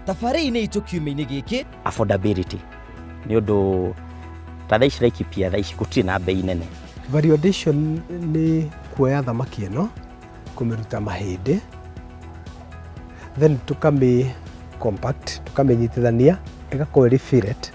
Tabarĩra-inĩ itũ kiumia-inĩ gĩkĩ, Affordability nĩ ũndũ ta thaa ici Laikipia thaa ici gũtirĩ na bei nene. Value addition nĩ kuoya thamaki ĩno, kũmĩruta mahĩndĩ, then tũkamĩ compact, tũkamĩnyitithania ĩgakorwo ĩrĩ fillet.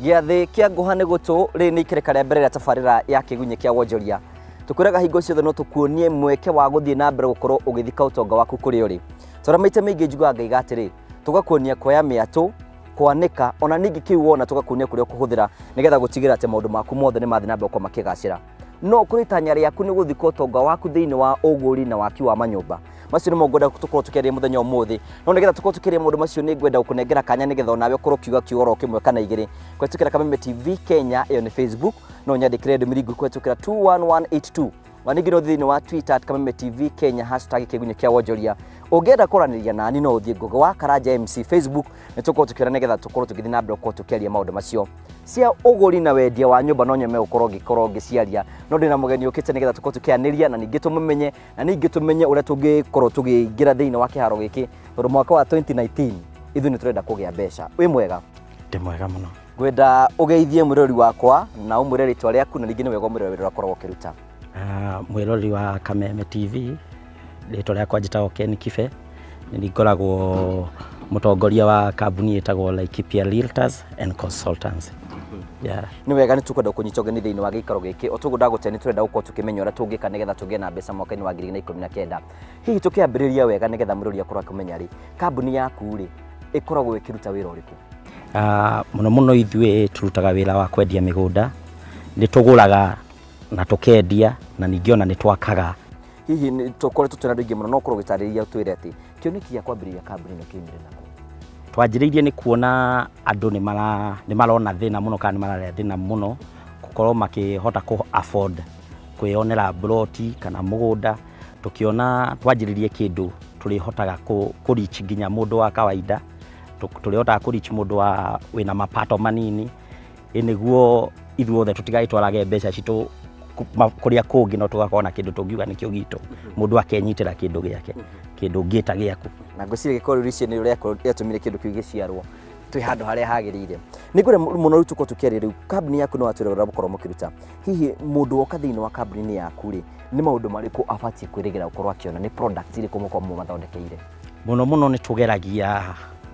Gĩathĩ kĩa ngũha nĩ gũtũ rĩrĩ nĩ ikereka rĩa mbere rĩa tabarĩra ya kĩgunyĩ kĩa wonjoria. Tũkwĩraga hingo ciothe no tũkuonie mweke wa gũthiĩ na mbere gũkorwo ũgĩthika ũtonga waku kũrĩa ũrĩ. Tondũ maita maingĩ njugaga ngaiga atĩrĩ, tũgakuonia kuoya mĩatũ, kwanĩka, ona ningĩ kĩu wona tũgakuonia kũrĩa ũkũhũthĩra nĩgetha gũtigĩrĩra atĩ maũndũ maku mothe nĩ mathiĩ na mbere gũkorwo makĩgacĩra. No kũrĩ itanya rĩaku nĩ gũthika ũtonga waku thĩinĩ wa ũgũri na waki wa manyũmba. Macio nĩmo ngwenda tũkorwo tũkĩaria mũthenya ũmũthĩ. No nĩgetha tũkorwo tũkĩaria maũndũ macio nĩ ngwenda gũkũnengera kanya nĩgetha onawe ũkorwo ũkiuga kiugo oro kĩmwe kana igĩrĩ. Kũhetũkĩra Kameme TV Kenya, ĩyo nĩ Facebook, no ũnyandĩkĩre ndũmĩrĩri nguhĩ kũhetũkĩra 21182. Na ningĩ no ũthiĩ thĩinĩ wa Twitter at Kameme TV Kenya hashtag kĩgunyĩ kĩa wonjoria. Ũngĩenda kwaranĩria nani no ũthiĩ Ngũgĩ wa Karanja MC Facebook, nĩ tũkorwo tũkĩona nĩgetha tũkorwo tũgĩthiĩ na mbere gũkorwo tũkĩaria maũndũ macio. Cia ũgũri na wendia wa nyũmba no nyome gũkorwo ngĩkorwo ngĩciaria, no ndĩna mũgeni ũkĩte nĩgetha tũkorwo tũkĩaranĩria na ningĩ tũmũmenye na ningĩ tũmenye ũrĩa tũngĩkorwo tũkĩingĩra thĩinĩ wa kĩharo gĩkĩ, tondũ mwaka wa 2019 ithuĩ nĩ tũrenda kũgĩa mbeca. Wĩ mwega? Ndĩ mwega mũno. Ngwenda ũgeithie mwĩroreri wakwa na ũmwĩre rĩtwa rĩaku na ningĩ nĩ wega ũmwĩre wĩra ũrĩa ũkoragwo ũkĩruta. Mwĩroreri wa Kameme TV, rĩtwa rĩakwa njĩtagwo Ken Kibe, nĩ niĩ ngoragwo mũtongoria wa kambuni ĩtagwo Laikipia Realtors and Consultants. Yeah. Nĩ wega, nĩ tũkwenda kũnyita ũgeni thĩinĩ wa gĩikaro gĩkĩ. O toguo ndagũte, nĩ tũrenda gũkorwo tũkĩmenya ũrĩa tũngĩka nĩgetha tũgĩe na mbeca mwaka-inĩ wa 2019. Hihi tũkĩambĩrĩria wega nĩgetha mũrori akorwo akĩmenya rĩ, kambuni yaku rĩ ĩkoragwo ĩkĩruta wĩra ũrĩkũ? Mũno mũno ithuĩ tũrutaga wĩra wa kwendia mĩgũnda, nĩ tũgũraga na tũkendia na ningĩ ona nĩ twakaga. Hihi nĩ tũkoretwo twĩna andũ aingĩ mũno, no ũkorwo ũgĩtarĩria ũtwĩre atĩ kĩoneki gĩa kwambĩrĩria kambuni ĩno kĩoimire nakũ? Twanjĩrĩirie nĩ kuona andũ nĩ marona thĩna mũno kana nĩ mararĩa thĩna mũno gũkorwo makĩhota kũ afford kwĩyonera mburoti kana mũgũnda. Tũkĩona twanjĩrĩrie kĩndũ tũrĩhotaga kũ reach nginya mũndũ wa kawaida, tũrĩhotaga kũ reach mũndũ wa wĩna mapato manini, ĩ nĩguo ithuothe tũtigagĩtwarage mbeca citũ kũrĩa kũngĩ, no tũgakorwo na kĩndũ tũngiuga nĩkĩo gitũ, mũndũ akenyitĩra kĩndũ gĩake, kĩndũ ũngĩta gĩaku. Na ngwĩciria gĩkorwo rĩu icio nĩ ũrĩa rĩatũmire kĩndũ kĩu gĩciarwo twĩ handũ harĩa hagĩrĩire. Nĩ ngwenda mũno rĩu tũkorwo tũkĩaria rĩu kambuni yaku nĩ watwĩra ũrĩa mũkoragwo mũkĩruta. Hihi mũndũ woka thĩinĩ wa kambuni-inĩ yaku rĩ, nĩ maũndũ marĩkũ abatiĩ kwĩrĩgĩra gũkorwo akĩona? Nĩ products irĩkũ mũkoragwo mũmathondekeire? Mũno mũno nĩ tũgeragia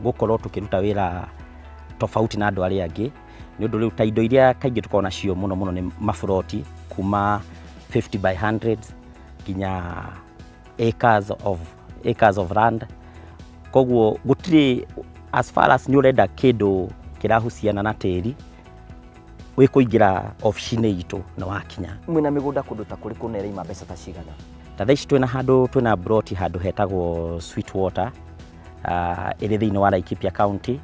gũkorwo tũkĩruta wĩra tofauti na andũ arĩa angĩ, nĩ ũndũ rĩu ta indo iria kaingĩ tũkoragwo nacio mũno mũno nĩ maburoti kuma 50 by 100 nginya acres of land. Koguo gũtirĩ, as far as nĩ ũrenda kĩndũ kĩrahusiana na tĩri, wĩ kũingĩra obici-inĩ itũ nĩ wakinya. Mwĩna mĩgũnda kũndũ ta kũrĩkũ na ĩraima mbeca ta cigana? Ta thaa ici twĩna handũ, twĩna broti handũ hetagwo Sweetwater, ĩrĩ thĩinĩ wa Laikipia County.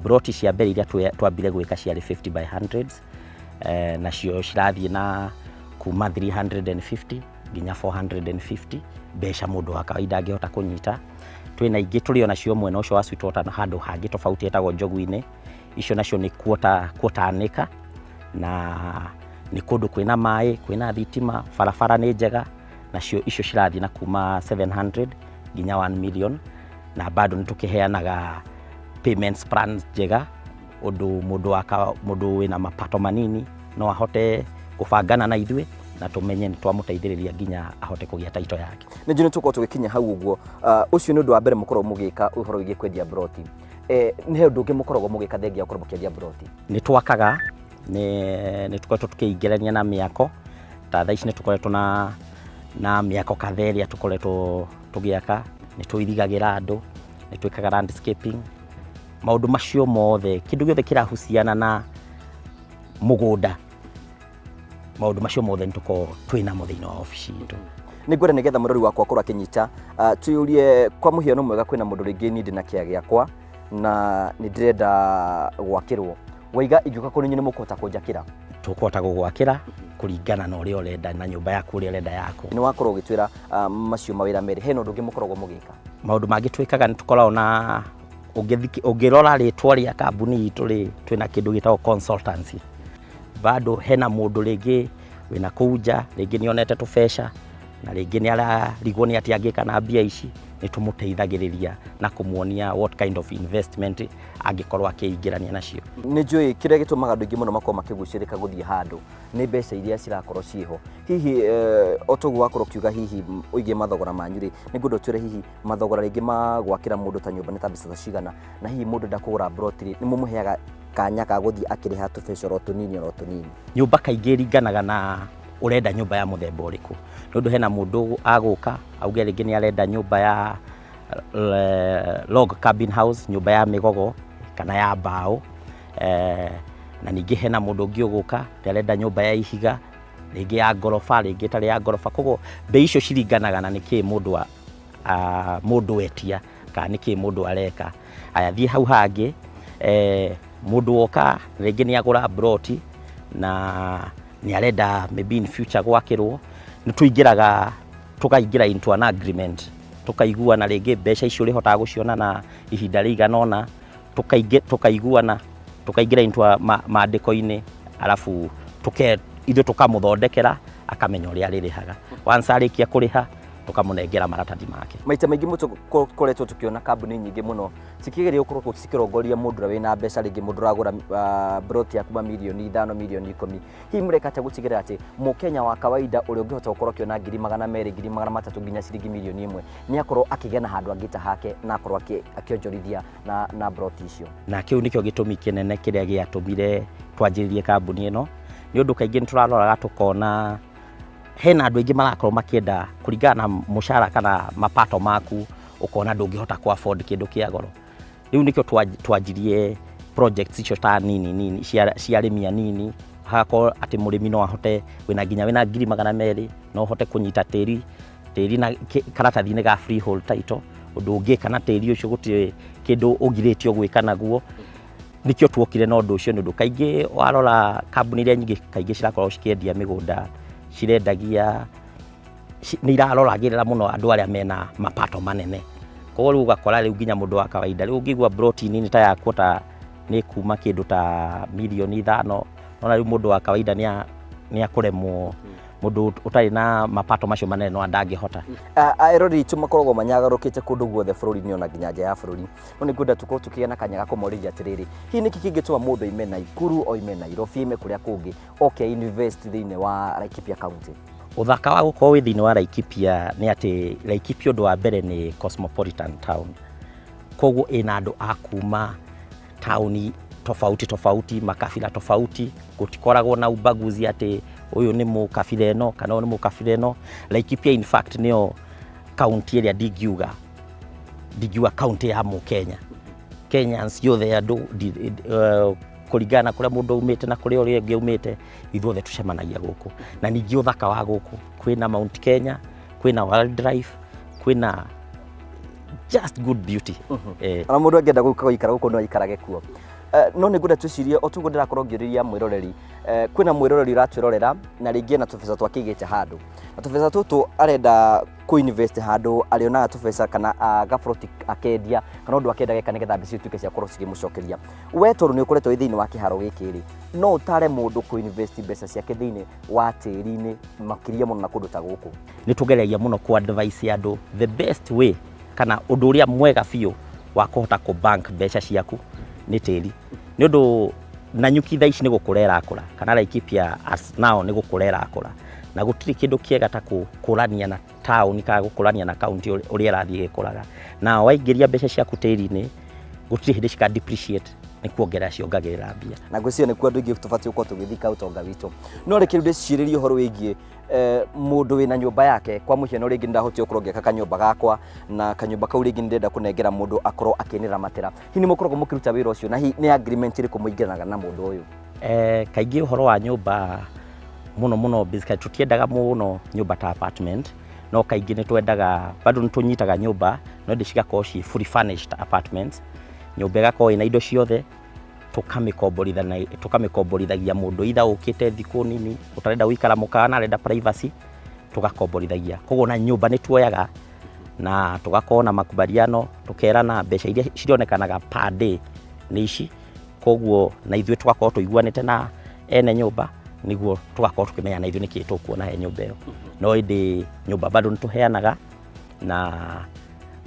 Broti cia mbere iria twambire gwĩka ciarĩ 50 by 100, nacio cirathiĩ na kuma 350 nginya 450, mbeca mũndũ wa kawaida angĩhota kũnyita. Twĩna ingĩ tũrĩ onacio mwena ũcio wa Sweetwater na handũ hangĩ tofauti hetagwo Njogu-inĩ. Icio nacio nĩ quarter an acre, na nĩ kũndũ kwĩna maĩ, kwĩna thitima, barabara nĩ njega, nacio icio cirathiĩ na kuma 700 nginya 1 million, na bado nĩ tũkĩheanaga payments plans njega ũndũ mũndũ wĩna mapato manini no ahote kũbangana na ithuĩ na tũmenye nĩ twamũteithĩrĩria nginya ahote kũgĩa title yake. Nĩ njũĩ nĩ tũkorwo tũgĩkinya hau ũguo. Ũcio nĩ ũndũ wa mbere mũkoragwo mũgĩka ũhoro wĩgiĩ kwendia mburoti. Nĩ he ũndũ ũngĩ mũkoragwo mũgĩka thengia gũkorwo mũkĩendia mburoti? Nĩ twakaga, nĩ tũkoretwo tũkĩingĩrania na mĩako, ta thaa ici nĩ tũkoretwo na mĩako kadhaa ĩrĩa tũkoretwo tũgĩaka, nĩ tũirigagĩra andũ, nĩ twĩkaga landscaping, maũndũ macio mothe, kĩndũ gĩothe kĩrahusiana na mũgũnda, maũndũ macio mothe nĩ tũkoragwo twĩnamo thĩinĩ wa obici itũ. Nĩ ngwenda nĩgetha mũrori wakwa akorwo akĩnyita, twĩyũrie kwa mũhiano mwega, kwĩna mũndũ rĩngĩ niĩ ndĩna kĩa gĩakwa na nĩ ndĩrenda gwakĩrwo, waiga ingĩũka kũrĩ inyuĩ nĩ mũkũhota kũnjakĩra? Tũkũhota gũgwakĩra kũringana na ũrĩa ũrenda na nyũmba yaku ũrĩa ũrenda yakwo. Nĩ wakorwo ũgĩtwĩra macio mawĩra merĩ, hena ũndũ ũngĩ mũkoragwo mũgĩka? Maũndũ mangĩ twĩkaga, nĩ tũkoragwo na ũngĩrora rĩtwa rĩa kambuni itũ rĩ, twĩna kĩndũ gĩtagwo consultancy. Bado hena mũndũ rĩngĩ wĩna kũu nja, rĩngĩ nĩ onete tũbeca na rĩngĩ nĩ ararigwo nĩ atĩa angĩka na mbia ici, nĩ tũmũteithagĩrĩria na kũmuonia what kind of investment angĩkorwo akĩingĩrania nacio. Nĩ njũĩ kĩrĩa gĩtũmaga andũ aingĩ mũno makorwo makĩgucĩrĩka gũthiĩ handũ nĩ mbeca iria cirakorwo ciĩho. Hihi o toguo wakorwo ũkiuga hihi ũigie mathogora manyu rĩ, nĩ ngwenda ũtwĩre hihi mathogora rĩngĩ ma gwakĩra mũndũ ta nyũmba nĩ ta mbeca ta cigana, na hihi mũndũ enda kũgũra mburoti rĩ, nĩ mũmũheaga kanya ga gũthiĩ akĩrĩha tũbeca oro tũnini oro tũnini? Nyũmba kaingĩ ĩringanaga na ũrenda nyũmba ya mũthemba ũrĩkũ, nĩ ũndũ hena mũndũ agũka auge rĩngĩ nĩ arenda nyũmba ya log cabin house, nyũmba ya mĩgogo kana ya mbaũ, na ningĩ hena mũndũ ũngĩ ũgũka nĩ arenda nyũmba ya ihiga, rĩngĩ ya ngoroba, rĩngĩ ĩtarĩ ya ngoroba. Koguo mbei icio ciringanaga na nĩkĩĩ mũndũ etia kana nĩkĩĩ mũndũ areka. Aya, thiĩ hau hangĩ, mũndũ woka rĩngĩ nĩ agũra mburoti na nĩ arenda maybe in future gwakĩrwo, nĩ tũingĩraga tũkaingĩra into an agreement, tũkaiguana rĩngĩ mbeca icio ũrĩhotaga gũciona na ihinda rĩigana ũna, tũkaiguana, tũkaingĩra into maandĩko-inĩ, arabu ithuĩ tũkamũthondekera akamenya ũrĩa arĩrĩhaga. Once arĩkia kũrĩha, tũkamũnengera maratathi make. Maita maingĩ tũkoretwo tũkĩona kambuni nyingĩ mũno cikĩgeria gũkorwo cikĩrongoria mũndũ ũrĩa wĩna mbeca, rĩngĩ mũndũ ũragũra mburoti ya kuma mirioni 5, mirioni 10. Hihi mũreka atĩa gũtigĩrĩra atĩ mũkenya wa kawaida ũrĩa ũngĩhota gũkorwo akĩona 200,000, 300,000 nginya ciringi mirioni 1 nĩ akorwo akĩgĩa na handũ angĩ ta hake na akorwo akĩonjorithia na mburoti icio? Na kĩu nĩkĩo gĩtũmi kĩnene kĩrĩa gĩatũmire twanjĩrĩrie kambuni ĩno, nĩ ũndũ kaingĩ nĩ tũraroraga tũkona hena andũ aingĩ marakorwo makĩenda kũringana na mũcara kana mapato maku, ũkona ndũngĩhota kũ afford kĩndũ kĩa goro. Rĩu nĩkĩo twanjirie projects icio ta nini nini cia arĩmi anini, hagakorwo atĩ mũrĩmi no ahote wĩna nginya wĩna 200,000 no ũhote kũnyita tĩri na karatathi-inĩ ga freehold title, ũndũ ũngĩka na tĩri ũcio gũtirĩ kĩndũ ũgirĩtio gwĩka naguo. Nĩkĩo tuokire na ũndũ ũcio, nĩ ũndũ kaingĩ warora kambuni iria nyingĩ kaingĩ cirakorwo cikĩendia mĩgũnda, cirendagia nĩ iraroragĩrĩra mũno andũ arĩa mena mapato manene. Koguo rĩu ũgakora rĩu nginya mũndũ wa kawaida, rĩu ũngĩigua mburoti nini ta ya quarter nĩ kuma kĩndũ ta mirioni 5, nona rĩu mũndũ wa kawaida nĩ akũremwo, mũndũ ũtarĩ na mapato macio manene no ndangĩhota. Aerori aitũ makoragwo manyagarũkĩte kũndũ guothe bũrũri-inĩ ona nginya nja ya bũrũri, no nĩ ngwenda tũkorwo tũkĩgĩa na kanya ga kũmorĩria atĩrĩrĩ, hihi nĩkĩ kĩngĩtũma mũndũ aime Naikuru, oime Nairobi, aime kũrĩa kũngĩ, oke invest thĩinĩ wa Laikipia County? Ũthaka wa gũkorwo wĩ thĩinĩ wa Laikipia nĩ atĩ Laikipia ũndũ wa mbere nĩ cosmopolitan town, koguo ĩna andũ a kuma taũni tofauti tofauti, makabila tofauti, gũtikoragwo na ubaguzi atĩ ũyũ nĩ mũkabila ĩno kana ũyũ nĩ mũkabila ĩno. Laikipia in fact nĩyo kaunti ĩrĩa ndingiuga kaunti ya mũkenya, Kenyans yothe andũ kũringana na kũrĩa mũndũ aumĩte na kũrĩa ũrĩa ũngĩ aumĩte, ithuothe tũcemanagia gũkũ. Na ningĩ ũthaka wa gũkũ, kwĩna Mount Kenya, kwĩna wildlife, kwĩna just good beauty. Ona mũndũ angĩenda gũka gũikara gũkũ no aikarage kuo. No nĩ ngwenda twĩcirie o tuguo ndĩrakorwo ngĩũrĩria mwĩroreri, kwĩna mwĩroreri ũratwĩrorera na rĩngĩ ena tũbeca twake aigĩte handũ, na tũbeca tũtũ arenda kũ invest handũ arĩonaga tũbeca kana gaburoti akendia kana ũndũ akenda geka nĩgetha mbeca ituĩke cia gũkorwo cikĩmũcokeria. We tondũ nĩ ũkoretwo wĩ thĩinĩ wa kĩharo gĩkĩ rĩ, no ũtare mũndũ kũ invest mbeca ciake thĩinĩ wa tĩri-inĩ makĩria mũno na kũndũ ta gũkũ? Nĩ tũgeragia mũno kũ advise andũ the best way kana ũndũ ũrĩa mwega biũ wa kũhota kũ bank mbeca ciaku nĩ tĩri, nĩ ũndũ Nanyuki thaa ici nĩ gũkũra ĩrakũra, kana Laikipia as now nĩ gũkũra ĩrakũra, na gũtirĩ kĩndũ kĩega ta gũkũrania na taũni kana gũkũrania na kaunti ũrĩa ĩrathiĩ ĩgĩkũraga. Na waingĩria mbeca ciaku tĩri-inĩ gũtirĩ hĩndĩ cika depreciate, nĩ kuongerera ciongagĩrĩra mbia. Na ngwĩciria nĩkuo andũ aingĩ tũbatiĩ gũkorwo tũgĩthika ũtonga witũ. No reke rĩu ndĩcirĩrie ũhoro wĩgiĩ mũndũ wĩna nyũmba yake. Kwa mũhiano rĩngĩ nĩndahotire gũkorwo ngĩaka kanyũmba gakwa, na kanyũmba kau rĩngĩ nĩndĩrenda kũnengera mũndũ akorwo akĩnĩramatĩra. Hihi nĩ mũkoragwo mũkĩruta wĩra ũcio, na hihi nĩ agreement ĩrĩkũ mũingĩranaga na mũndũ ũyũ? Kaingĩ ũhoro wa nyũmba mũno mũno basically tũtiendaga mũno nyũmba ta apartment, no kaingĩ nĩ twendaga bado nĩ tũnyitaga nyũmba no ĩndĩ cigakorwo ciĩ fully furnished apartments, nyũmba ĩgakorwo ĩna indo ciothe, tũkamĩkomborithagia mũndũ either ũkĩte thikũ nini ũtarenda gũikara mũkawa na arenda privacy, tũgakomborithagia. Koguo na nyũmba nĩ tuoyaga na tũgakorwo na makubaliano, tũkerana mbeca iria cirionekanaga per day nĩ ici, koguo na ithuĩ tũgakorwo tũiguanĩte na Ene nyũmba nĩguo tũgakorwo tũkĩmenya na ithuĩ nĩkĩ tũkuona he nyũmba ĩyo. No ĩndĩ nyũmba bado nĩ tũheanaga, na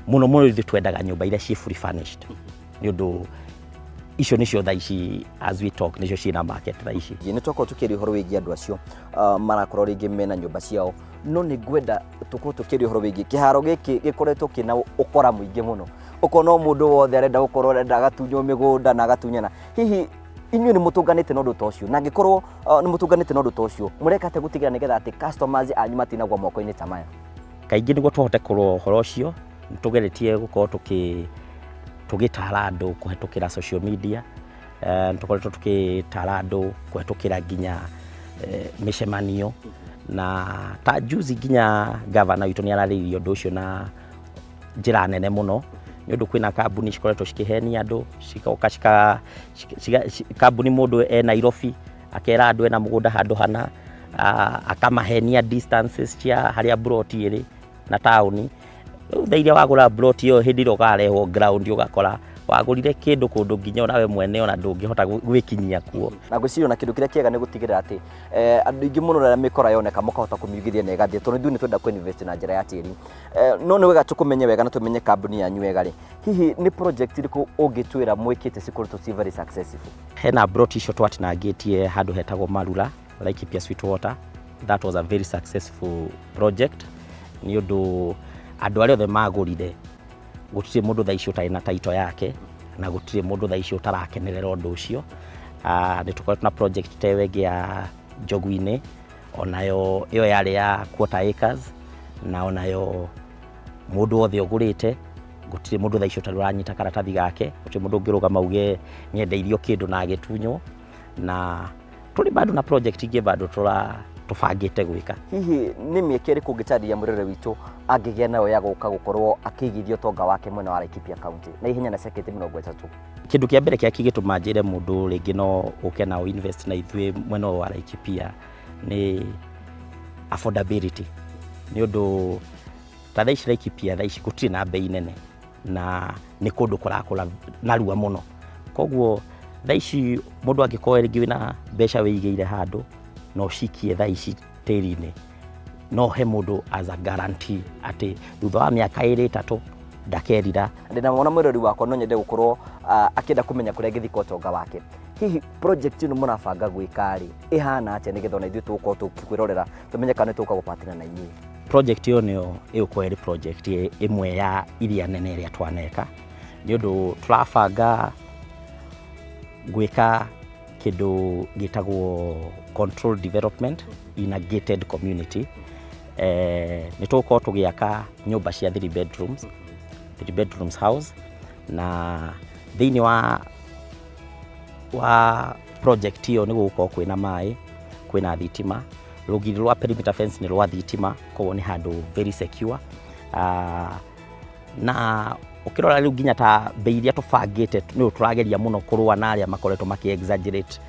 mũno mũno ithuĩ twendaga nyũmba iria ciĩ fully furnished, nĩ ũndũ icio nĩcio thaa ici, as we talk, nĩcio ciĩna market thaa ici. Nĩ twakorwo tũkĩaria ũhoro wĩgiĩ andũ acio marakorwo rĩngĩ mena nyũmba ciao, no nĩ ngwenda tũkorwo tũkĩaria ũhoro wĩgiĩ kĩharo gĩkĩ gĩkoretwo kĩna ũkora mũingĩ mũno, ũkona o mũndũ wothe arenda gũkorwo arenda agatunywo mĩgũnda na agatunyana. Hihi inyuĩ nĩ mũtũnganĩte na ũndũ ta ũcio? Na angĩkorwo nĩ mũtũnganĩte na ũndũ ta ũcio, mũreka atĩa gũtigĩrĩra nĩgetha atĩ customers anyu matinagwa moko-inĩ ta maya? Kaingĩ nĩguo tũhote kũrũa ũhoro ũcio, nĩ tũgeretie gũkorwo tũgĩtara andũ kũhetũkĩra social media. Nĩ tũkoretwo tũgĩtara andũ kũhetũkĩra nginya mĩcemanio, na ta juzi nginya gavana witũ nĩ ararĩrĩirie ũndũ ũcio na njĩra nene mũno, nĩ ũndũ kwĩna kambuni cikoretwo cikĩhenia andũ, cigoka kambuni mũndũ e Nairobi akera andũ ena mũgũnda handũ hana, akamahenia distances cia harĩa plot ĩrĩ na taũni. Rĩu thaa iria wagũra plot ĩyo, hĩndĩ ĩrĩa ũkarehwo ground, ũgakora wagũrire kĩndũ kũndũ nginya onawe mwene ona ndũngĩhota gwĩkinyia kuo. Na ngwĩciria ona kĩndũ kĩrĩa kĩega nĩ gũtigĩrĩra atĩ andũ aingĩ mũno rĩrĩa mĩkora yoneka mũkahota kũmiugithia na ĩgathiĩ, tondũ ithuĩ nĩ twenda kũ-invest na njĩra ya tĩri. No nĩ wega tũkũmenye wega na tũmenye kambuni yanyu wega rĩ, hihi nĩ project irĩkũ ũngĩtwĩra mwĩkĩte cikoretwo ci very successful? Hena plot icio twatinangĩtie handũ hetagwo Marura, Laikipia Sweetwater. That was a very successful project, nĩ ũndũ andũ arĩa othe magũrire, gũtirĩ mũndũ thaa ici ũtarĩ na title yake, na gũtirĩ mũndũ thaa ici ũtarakenerera ũndũ ũcio. Nĩ tũkoretwo na project ta ĩyo ĩngĩ ya Njogu-inĩ, onayo ĩyo yarĩ ya quarter acres, na onayo mũndũ wothe ũgũrĩte, gũtirĩ mũndũ thaa ici ũtarĩ ũranyita karatathi gake. Gũtirĩ mũndũ ũngĩrũgama auge nĩendeirio kĩndũ na agĩtunywo. Na tũrĩ bado na project ingĩ bado tũra tũbangĩte gwĩka. Hihi nĩ mĩeke ĩrĩkũ ũngĩtarĩria mũrĩre witũ angĩgĩa nayo ya gũka gũkorwo akĩigithia ũtonga wake mwena wa Laikipia County na ihenya na ceketi 30? Kĩndũ kĩa mbere kĩrĩa kĩngĩtũma njĩre mũndũ rĩngĩ no ũke na invest na ithuĩ mwena ũyũ wa Laikipia nĩ affordability, nĩ ũndũ ta thaa ici Laikipia thaa ici gũtirĩ na bei nene, na nĩ kũndũ kũrakũra narua mũno. Koguo thaa ici mũndũ angĩkorwo rĩngĩ wĩna mbeca wĩigĩire handũ na ũcikie thaa ici tĩri-inĩ, no he mũndũ as a guarantee atĩ thutha wa mĩaka 2, 3 ndakerira. Ndĩna mwana mwĩrori wakwa no nyende gũkorwo akĩenda kũmenya kũrĩa angĩthika ũtonga wake. Hihi project ĩno mũrabanga gwĩka rĩ, ĩhana atĩa, nĩgetha ona ithuĩ tũgũkorwo tũkĩkwĩrorera tũmenye kana nĩ tũgũka gũpatĩna na inyuĩ? Project ĩyo nĩyo ĩgũkorwo ĩrĩ project ĩmwe ya iria nene ĩrĩa twaneka, nĩ ũndũ tũrabanga gwĩka kĩndũ gĩtagwo controlled development in a gated community. Nĩ tũgũkorwo tũgĩaka nyũmba cia three bedrooms, three bedrooms house, na thĩinĩ wa project ĩyo nĩ gũgũkorwo kwĩna maĩ, kwĩna thitima, rũgiri rwa perimeter fence nĩ rwa thitima, koguo nĩ handũ very secure. Na ũkĩrora rĩu nginya ta bei iria tũbangĩte, nĩ tũrageria mũno kũrũa na arĩa makoretwo makĩ exaggerate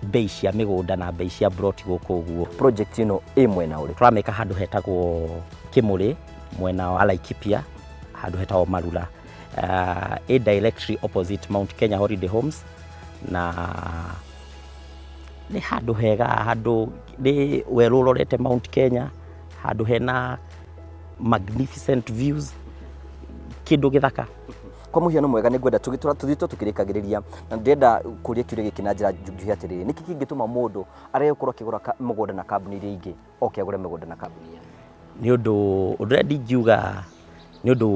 bei cia mĩgũnda na bei cia plot gũkũ ũguo. Project ĩno ĩ mwena ũrĩkũ? Tũramĩka handũ hetagwo Kĩmũrĩ, mwena wa Laikipia, handũ hetagwo Marura, ĩ directly opposite Mount Kenya Holiday Homes, na nĩ handũ hega, handũ nĩ werũ ũrorete Mount Kenya, handũ hena magnificent views, kĩndũ gĩthaka. Kwa mũhiano mwega, nĩ ngwenda tũthiĩte tũkĩrĩkagĩrĩria, na ndĩrenda kũria kĩũria gĩkĩ na njĩra njũgĩ atĩrĩrĩ: nĩkĩ kĩngĩtũma mũndũ arege gũkorwo akĩgũra mũgũnda na kambuni iria ingĩ, oke agũre mĩgũnda na kambuni yanyu? Nĩ ũndũ ũndũ ũrĩa ndingiuga, nĩ ũndũ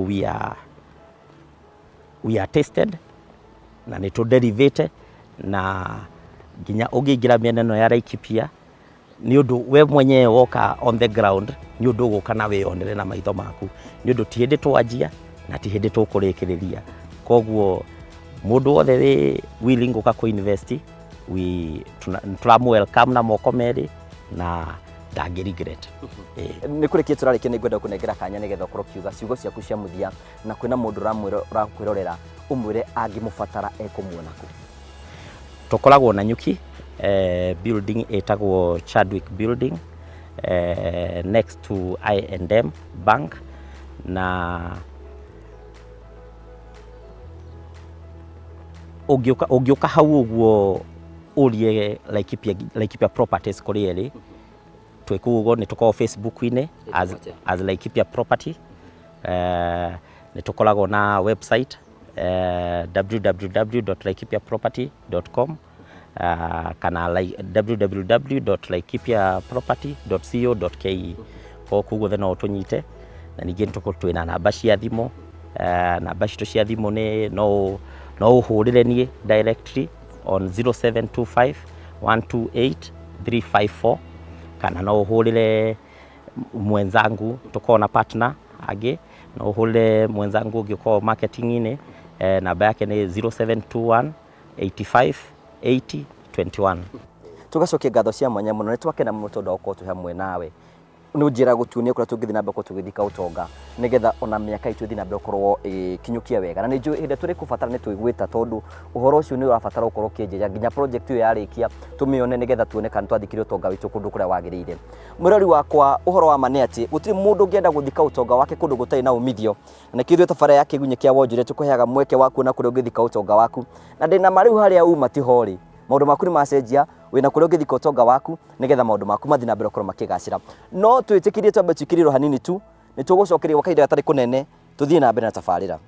we are tested na nĩ tũderivĩte, na nginya ũngĩingĩra mĩena ĩno ya Laikipia, nĩ ũndũ we mwenyewe woka on the ground, nĩ ũndũ ũgũka na wĩyonere na maitho maku, nĩ ũndũ ti hĩndĩ twanjia na ti hĩndĩ tũkũrĩkĩrĩria. Koguo mũndũ wothe wĩ willing gũka kũ invest, we tũramũ welcome na moko merĩ na ndangĩ regret. Nĩ kũrĩkia tũrarĩkia, nĩ ngwenda kũnengera kanya nĩgetha ũkorwo ũkiuga ciugo ciaku cia mũthia, na kwĩna mũndũ ũrakwĩrorera, ũmwĩre angĩmũbatara ekũmuona kũ. Tũkoragwo na Nyuki, building ĩtagwo Chadwick Building, next to I&M Bank, na ũngĩũka hau ũguo Ũrie Laikipia, Laikipia Properties kũrĩa ĩrĩ. Twĩ kũu ũguo nĩ tũkoragwo Facebook-inĩ as Laikipia Property. Nĩ tũkoragwo na website www.laikipiaproperty.com kana www.laikipiaproperty.co.ke. Koguo kũu guothe no ũtũnyite, na ningĩ nĩ tũkoragwo twĩna namba cia thimũ. Namba citũ cia thimũ nĩ no ũhũrĩre niĩ directly on 0725 128 354, kana no ũhũrĩre mwenzangu, tũkoragwo na partner angĩ, no ũhũrĩre mwenzangu ũngĩ ũkoragwo marketing-inĩ, namba yake nĩ 0721 85 80 21. Tũgacokia ngatho cia mwanya mũno, nĩ twakena mũno tondũ wa gũkorwo twĩ hamwe nawe. Nĩ njĩra gũtuonia kũrĩa tũngĩthiĩ na mbere gũkorwo tũgĩthika ũtonga, nĩgetha ona mĩaka itũ ĩthiĩ na mbere gũkorwo ĩkinyũkia wega. Na nĩ njũĩ hĩndĩ ĩrĩa tũrĩkũbatara nĩ twĩgwĩta, tondũ ũhoro ũcio nĩ ũrabatara gũkorwo ũkĩnjĩra nginya project ĩyo yarĩkia tũmĩone, nĩgetha tuone kana twathikire ũtonga witũ kũndũ kũrĩa wagĩrĩire. Mwĩrori wakwa, ũhoro wa ma nĩ atĩ gũtirĩ mũndũ ũngĩenda gũthika ũtonga wake kũndũ gũtarĩ na umithio, na nĩkĩo ithuĩ tabarĩra ya Kĩgunyĩ kĩa Wonjoria tũkũheaga mweke wa kuona kũrĩa ũngĩthika ũtonga waku. Na ndĩna ma rĩu harĩa uma tiho rĩ, maũndũ maku nĩ macenjia, wĩna kũrĩa ũngĩthika ũtonga waku nĩgetha maũndũ maku mathiĩ na mbere gũkorwo makĩgacĩra. No twĩtĩkĩrie twambe twĩkĩrĩrwo hanini tu, nĩ tũgũcokeria gwa kahinda gatarĩ kũnene, tũthiĩ na mbere na tabarĩra.